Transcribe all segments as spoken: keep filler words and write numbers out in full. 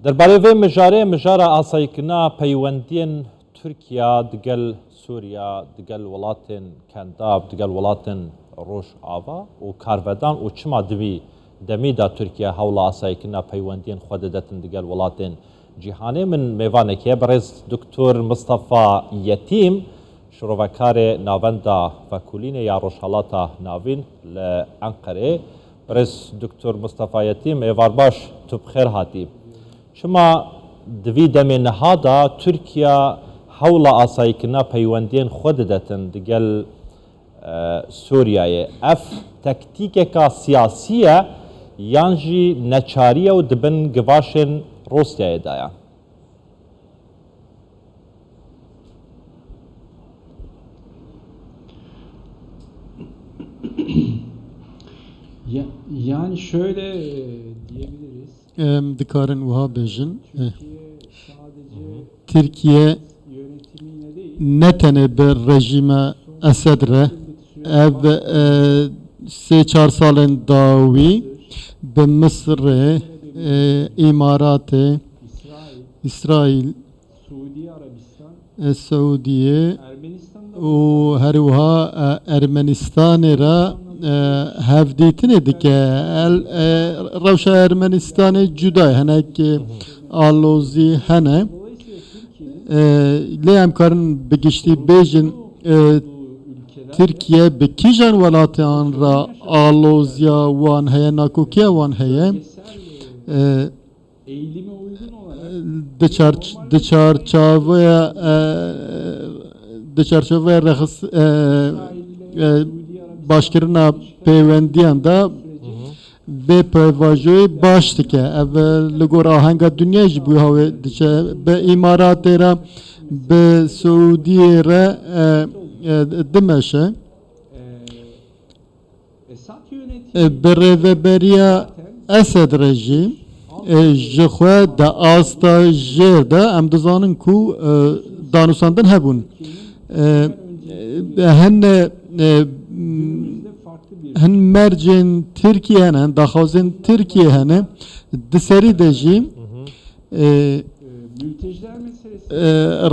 Derbarê vê mijarê, mijara asayîkirina peywendiyên Tirkiye digel Sûriye, digel welatên Kendav, digel welatên Rojava û karvedan û çima di vî demî de Tirkiye hewla asayîkirina peywendiyên xwe didetin digel welatên cîhanê. Min mêvanek heye, birêz Doktor Mistefa Yetîm, şirovekarê Navenda Vekolînê ya Rojhalata Navîn li Enqerê. Birêz Doktor Mistefa Yetîm, êvar baş, tu bi xêr hatî. Çima di vî demê niha de Tirkiye hewla asayîkirina peywendiyên xwe didetin digel, e, Sûriyeyê? Ev taktîkeka siyasî ye yan jî neçarî ye û di bin givaşên Rûsyayê de ye? Ya, yani şöyle e, diyebiliriz. Em dikarin wiha bêjin, eh, Türkiye sadece Tirkiye yönetimiyle değil, ne tenê bi rejîma Esed re, ev e, sê çar salên dawî bi Misirê, e, Îmaratê, İsrail, Îsraîl, Suudi Arabistan, e, Sûdiyê Ermenistan'da û her wiha e, Ermenistanê re e, hevdîtinê dike. El, e, rewşa Ermenistanê cuda ye. Hinek e, alozî hene. Dolayısıyla Türkiye'nin E, lê em karin bi giştî bêjin e, bu ülkeler Tirkiye bi kîjan welatan re aloziya wan heye, nakokiya wan heye. bölgesel E, eğilime uygun olarak di çar-, di çarçaveya, e, di çarçaveya rexis-, e, e, başkirina peywendiyan de vê pêvajoyê baş dike. Ev, e, li gor ahenga dinyayê jî bû hawê diçe. Bi Îmaratê re, bi Siûdiyê re, e, e, dimeşe. e, Esad yönetimi E, bi rêveberiya Esed re jî, e, ji xwe di asta jêr de em dizanin ku, e, danûstandin hebûn. E, e, hene, e, günümüzde farklı bir hin mercên Tirkiye hene, hin daxwazên Tirkiye hene. Di serî de jî, e, mülteciler meselesi e,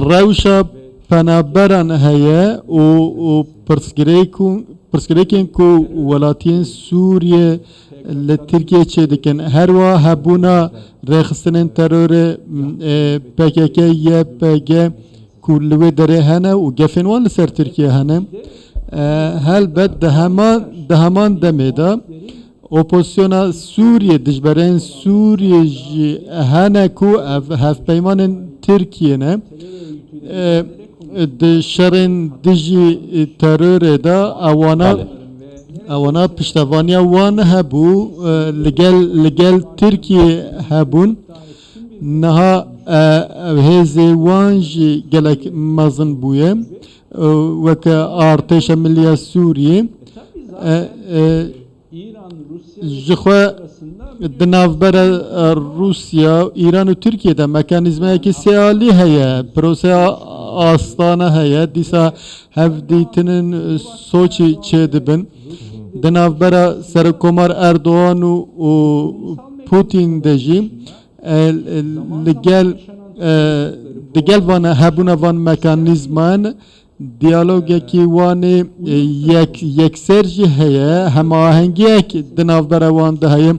rewşa penaberan heye û, û pirsgirêk û, pirsgirêkên ku welatiyên Sûriye li Tirkiye çêdikin. Her wiha hebûna rêxistinên terorê, e, P K K, Y P G ku li wê derê hene û gefên wan li ser Tirkiye hene. E, helbet di heman, di heman demê de Opozisyona Sûriyê, dijberên Sûriyê jî hene ku ev hevpeymanên Tirkiyê ne. E, di şerên dijî terorê de ewana, Belê. ewana piştevaniya wan hebû, e, li gel, li gel Tirkiyê hebûn. Niha, e, ev hêzê wan jî gelek mezin bûye. E, weke Artêşa Milliya Sûriyê. E, e, İran, Rusya ji xwe di navbera, e, Rûsya, Îran û Tirkiye de mekanîzmayekî sêalî heye, proseya Astana heye, dîsa hevdîtinên, e, Soçî çêdibin. Di navbera Serokkomar Erdogan û, û Putin de jî, e, li gel, e, di gel van hebûna van mekanîzman diyalogekî wan ê, e, yek, yekser jî heye, hemahengiyek di navbera wan de heye.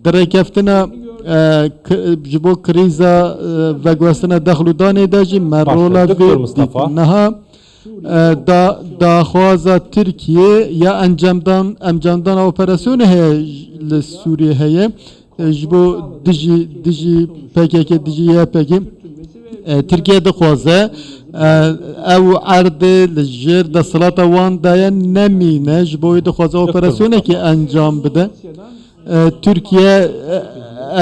Di rêkeftina, e, k-, ji bo krîza, e, veguhestina dexl û danê de jî me Baş, rola Doktor vê Mustafa. dîtin. Niha, e, da, daxwaza Tirkiye ya encamdan, encamdana operasyonê heye, li Sûriyê heye. E, ji bo dijî, dijî P K K, dijî Y P G, e, Tirkiye dixwaze, e, ew erdê li jêr desthilata wan de ye nemîne, ji bo wê dixwaze operasyonekê encam bide. E, Tirkiye, e,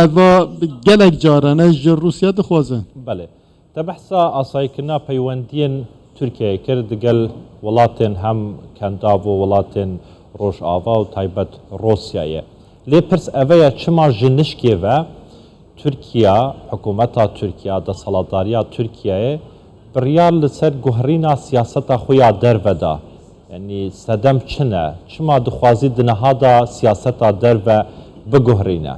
eva gelek caran e ji Rûsya dixwaze. Belê. Te behsa asayîkirina peywendiyên Tirkiyeyê kir digel welatên hem Kendav û welatên Rojava û taybet Rûsyayê. Lê pirs eve ye, çima ji nişkê ve Tirkiye, hikûmeta Tirkiye, desthilatdariya Tirkiyeyê biryar li ser guherîna siyaseta xwe ya derve da? Yanî sedem çi ne? Çima dixwazî di niha de siyaseta derve biguherîne?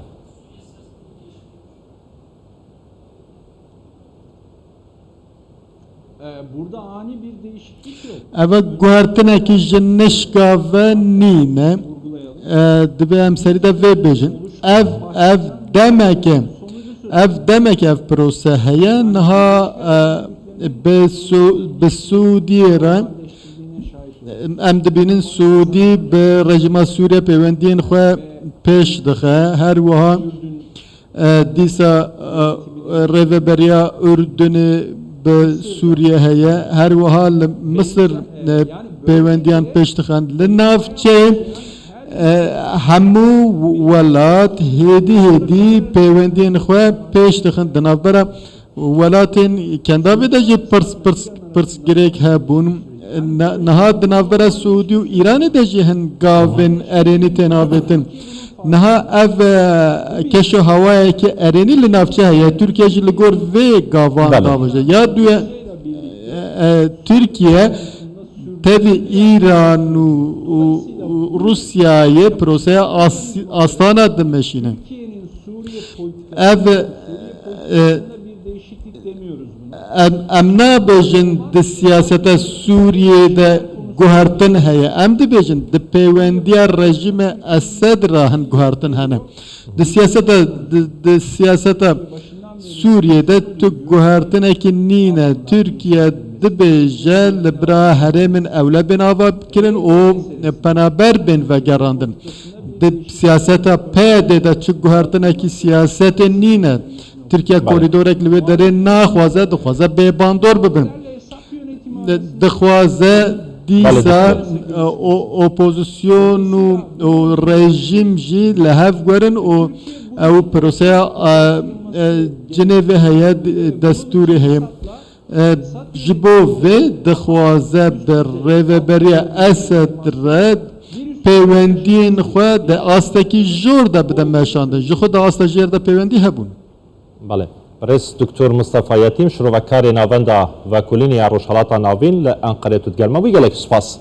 Eva guhertinekî ji nişka ve nîne. E, divê em serî de vê bêjin. Ev, ev demeke, ev demeke ev prose heye. Niha, e, bi Su-, bi Sûdiyê re, em dibînin Sûdî bi rejîma Sûriye pêwendiyên xwe pêş dixe. Her wiha, e, dîsa, e, rêveberiya Urdunê bi Sûriye heye. Her wiha li Misir, e, pêwendiyan pêş dixin. Li navçeyê, e, hemû welat hêdî hêdî pêwendiyên xwe pêş dixin. Di navbera welatên Kendavê de jî pirs, pirs, pirsgirêk hebûn. Ne-, niha di navbera Siûdî û Îranê de jî hin gavên erênî tên avêtin. Niha ev, e, keşo hewayeke erênî li navçe heye. Tirkiye jî li gor vê gavan Belê. davêje. Ya duye, e, e, Tirkiye tevî Îran û, û, û Rûsyayê proseya As-, Astana dimeşîne. Ev, e, em, em nabêjin di siyaseta Sûriyê de guhertin heye. Em dibêjin di pêwendiya rejîmê Esed re hin guhertin hene. Di siyaseta, di, di siyaseta Sûriyê de tu guhertinekî nîne. Tirkiye dibêje li bira herêmin ewle bên ava kirin û penaber bên vegerandin. Di siyaseta P Y D de çi guhertinekî siyasetê nîne. Tirkiye Belê. korîdorek li wê derê naxwaze, dixwaze bêbandor bibin. Di-, dixwaze Belê, dîsa, dixwaze. e, o-, opozîsyon û, û rejîm jî li hev werin û ew proseya, e, e, Cinêvê heye, d-, destûrê heye. E, ji bo vê dixwaze bi rêveberiya Esed re pêwendiyên xwe di astekî jor de bide meşandin. Ji xwe di asta jêr de pêwendî hebûn. Belê. Birêz Doktor Mustafa Yetîm, şirovekarê Navenda Vekolînê ya Rojhelata Navîn li Enqerê tu digel me bû. Gelek spas.